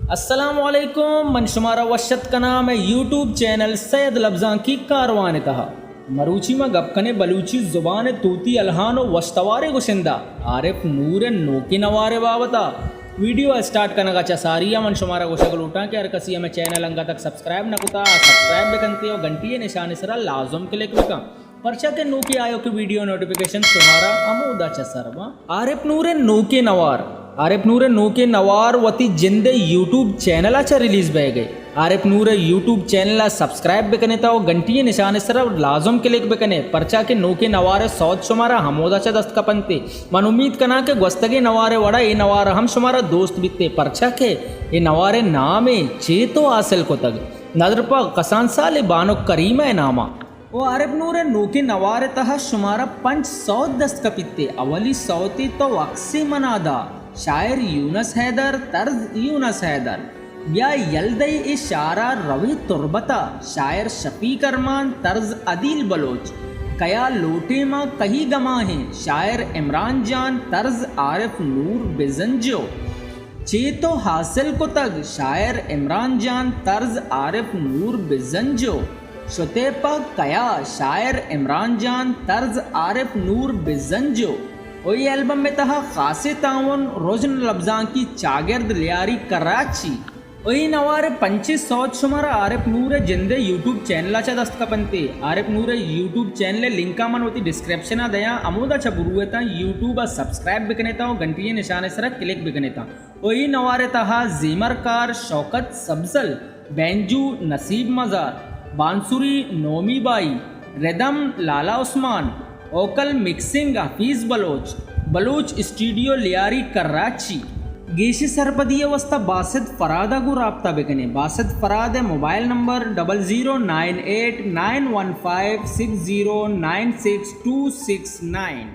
السلام علیکم، من شمارا وش اتک کناں مئے یوٹیوب چینل سید لبزانکی کاروان ءِ تہا۔ مروچی ما گپ کنیں بلوچی زبان ءِ توتی الہان ءُ وشتوارے گشندہ عارف نور ءِ نوکیں نوار ءِ بابت ءَ۔ ویڈیو ءِ اسٹارٹ کنگ ءَ چہ ساری ءَ من شمارا گوشگ لوٹاں کہ ہر کسی ءَ مئے چینل انگت تک سبسکرائب نہ کتہ، سبسکرائب بہ کنت ءُ گھنٹی ءِ نشان ءِ سرا لازم کلک بہ کن۔ پرچا کہ نوکیں آیوکیں ویڈیو نوٹیفیکیشن شمارا ہمودا چہ سر باں۔ عارف نور ءِ نوکیں نوار۔ عارف نور ءِ نوکیں نوار وتی جند ءِ یوٹیوب چینل ءَ چہ ریلیز بئیگ ءَ۔ عارف نور ءِ یوٹیوب چینل ءَ سبسکرائب بہ کن ات ءُ گھنٹی ءِ نشان ءِ سرا لازم کلک بہ کن ات، پرچا کہ نوکیں نوار ءِ سوت شمارا ہمودا چہ دست کپنت۔ من امیت کناں کہ گوستگیں نوار ءِ وڑا اے نوار ہم شمارا دوست بیت، پرچا کہ اے نوار ءِ نام ءَ چے تو حاصل کتگ، ندر پہ کسان سال ءِ بانک کریمہ ءِ نام ءَ۔ ءُ عارف نور ءِ نوکیں نوار ءِ تہا شمارا پنچ سوت دست کپیت۔ اولی سوتے تو عکسے منا دا، شاعر یونس حیدر، طرز یونس حیدر۔ بیا یل دئے اے شارا روے تربتا، شاعر شفیق ارمان، طرز عدیل بلوچ۔ کیا لوٹیں ما کئی گواہیں، شاعر عمران جان، طرز عارف نور بزنجو۔ چے تو حاصل کتگ، شاعر عمران جان، طرز عارف نور بزنجو۔ شتے پہ کیا، شاعر عمران جان، طرز عارف نور بزنجو۔ ءُ اے البم ءِ تہا خاصیں تعاون رژن لبزانکی چاگرد لیاری کراچی۔ ءُ اے نوار ءِ پنچیں سوت شمارا عارف نور ءِ جند ءِ یوٹیوب چینل ءَ چہ دست کپنت۔ عارف نور ءِ یوٹیوب چینل ءِ لنک ءَ من وتی ڈسکرپشن ءَ دیاں، ہمودا چہ برو ات ءُ یوٹیوب ءَ سبسکرائب بہ کن ات ءُ گھنٹی ءِ نشان ءِ سرا کلک بہ کن ات۔ ءُ اے نوار ءِ تہا زیمر کار شوکت سبزل، بینجو نصیب مزار، بانسری Naumi Bai, rhythm Lala Usman, vocal mixing Hafeez Baloch, Baloch studio Lyari Karachi. گیشیں سرپدی ءِ واستا باسط فراد ءَ گوں رابطہ بہ کن ات۔ باسط فراد ءِ mobile number double zero nine eight nine one five six zero nine six two six nine.